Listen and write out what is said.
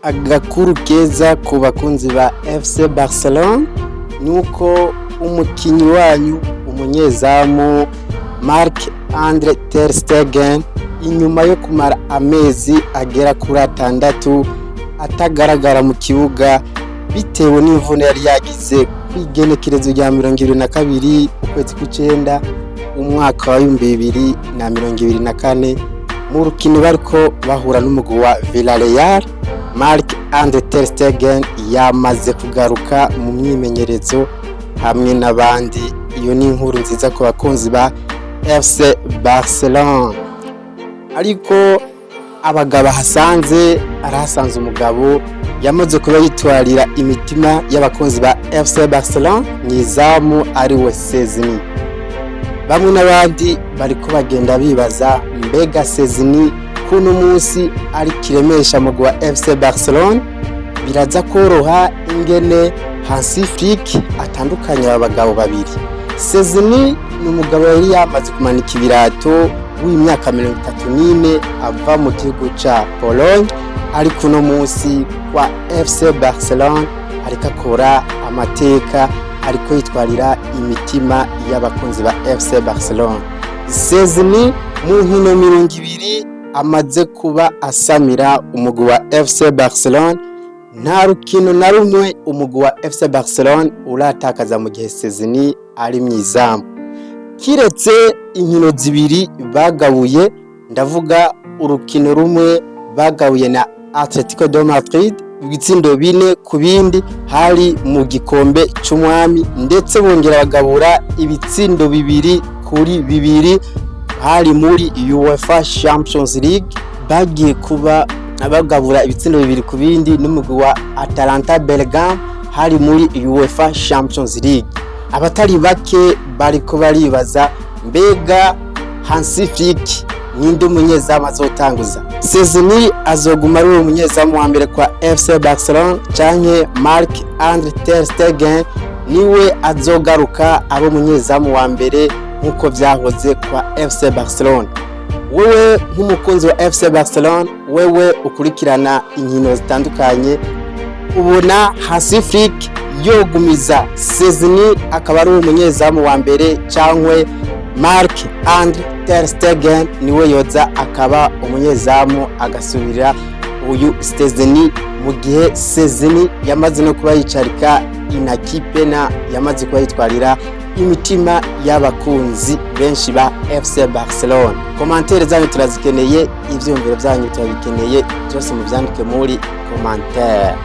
Agakuru keza ku bakunzi ba FC Barcelone nuko umukinyi wanyu, umunyezamu Marc Andre ter Stegen, inyuma yo kumara amezi agera kuri 6 atagaragara mu kibuga bitewe n'imvune yari yagize kw'igenekerezo rya 22 ukwezi kw'icenda umwaka wa 2024 mu rukino bariko bahura n'umugwi wa Villarreal, Marc Andre ter Stegen yamaze kugaruka mu myimenyerezo hamwe n'abandi. Iyo ni inkuru nziza ku bakunzi ba FC Barcelone. Ariko abagabo ahasanze, arahasanze umugabo yamaze kuba yitwarira imitima y'abakunzi ba FC Barcelone mw'izamu, ariwe Szczesny. Bamwe n'abandi bariko bagenda bibaza: mbega Szczesny kuno munsi ari kiremesha mugwi wa FC Barcelone, biraza koroha ingene Hansi Flick atandukanye aba bagabo babiri? Szczesny ni umugabo yari yamaze kumanika ibirato, w'imyaka 34, ava mu gihugu ca Pologne, ariko uno munsi kwa FC Barcelone ariko akora amateka, ariko yitwarira imitima y'abakunzi ba FC Barcelone. Szczesny mu nkino 20 amaze kuba asamira umugwi wa FC Barcelone, nta rukino na rumwe umugwi wa FC Barcelone uratakaza mu gihe Szczesny ari mw'izamu, kiretse inkino zibiri bagabuye. Ndavuga urukino rumwe bagabuye na Atletico de Madrid ibitsindo 4 ku bindi, hari mu gikombe c'umwami, ndetse bongera bagabura ibitsindo 2-2, hari muri UEFA Champions League. Bagiye kuba bagabura ibitsindo 2 ku bindi n'umugwi wa Atalanta Bergame, hari muri UEFA Champions League. Abatari bake bariko baribaza: mbega Hansi Flick ninde umunyezamu azotanguza? Szczesny azoguma ari umunyezamu wa mbere kwa FC Barcelone, canke Marc Andre ter Stegen niwe azogaruka aba umunyezamu wa mbere nk'uko vyahoze kwa FC Barcelone? Wewe nk'umukunzi wa FC Barcelone, wewe ukurikirana inkino zitandukanye, ubona Hansi Flick yogumiza Szczesny akaba ari umunyezamu wa mbere, cankwe Marc Andre ter Stegen niwe yoza akaba umunyezamu agasubira uyu Szczesny, mu gihe Szczesny yamaze no kuba yicarika inakipena, yamaze kuba yitwarira imitima y'abakunzi benshi ba FC Barcelone? Commentaires zanyu turazikeneye, ivyumviro vyanyu turabikeneye, byose muvyandike muri commentaire.